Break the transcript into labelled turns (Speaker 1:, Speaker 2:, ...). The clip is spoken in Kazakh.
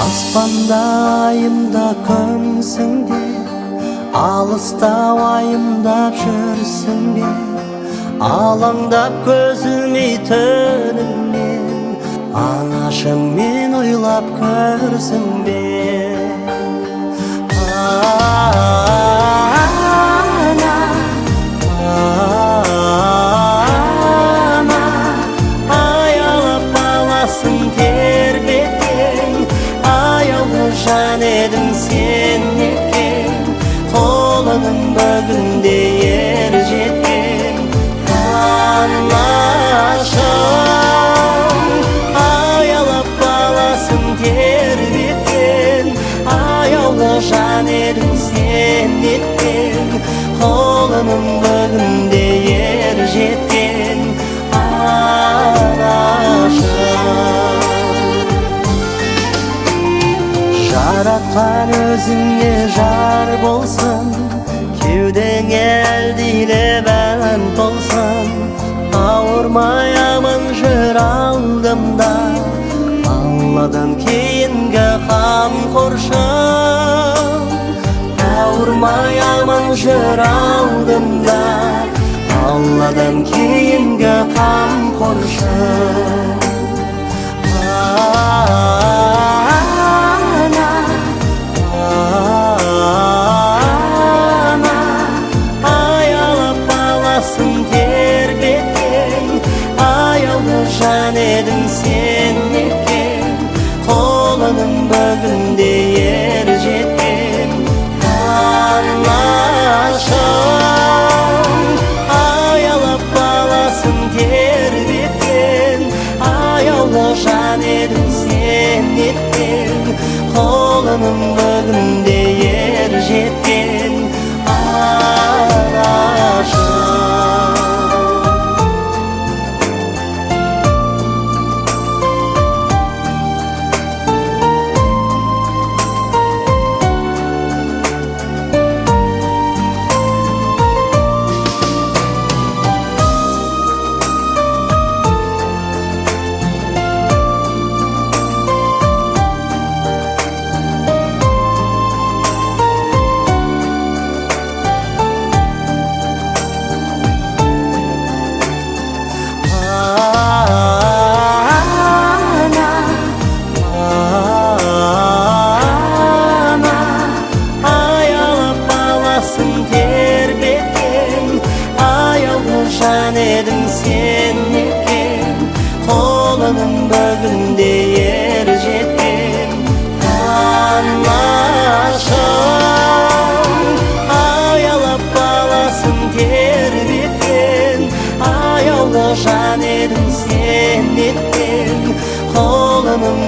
Speaker 1: Аспанда айымда күнсің де, алыста уайымдап жүрсің бе? Алаңдап көзіме түнімен, анашым мен ойлап көрсің бе? Ана, ана, аялап баласын тербеткен, аяулы жан едің сен неткен, қолының бүгінде ер жеткен. Анашым, аялап баласын тербеткен, аяулы жан едің сен неткен, қолының бүгінде ер жеткен. Анашым, Жаратқан өзіңе жар болсын, кеудеңе әлдилеп ән толсын. Ауырмай аман жүр алдымда, Алладан кейінгі қамқоршым. Ауырмай аман жүр алдымда, Алладан кейінгі қамқоршым. Ана, ана, аялап баласын тербеткен, аяулы жан едің сен неткен, қолының бүгінде ер жеткен. Анашым, аялап баласын тербеткен, аяулы жан едің сен неткен, қолының бүгінде ер жеткен. Анашым. Ана, ана, аялап баласын тербеткен, аяулы жан едің сен неткен, қолының бүгінде ер жеткен. Анашым, аялап баласын тербеткен, аяулы жан едің сен неткен, қолының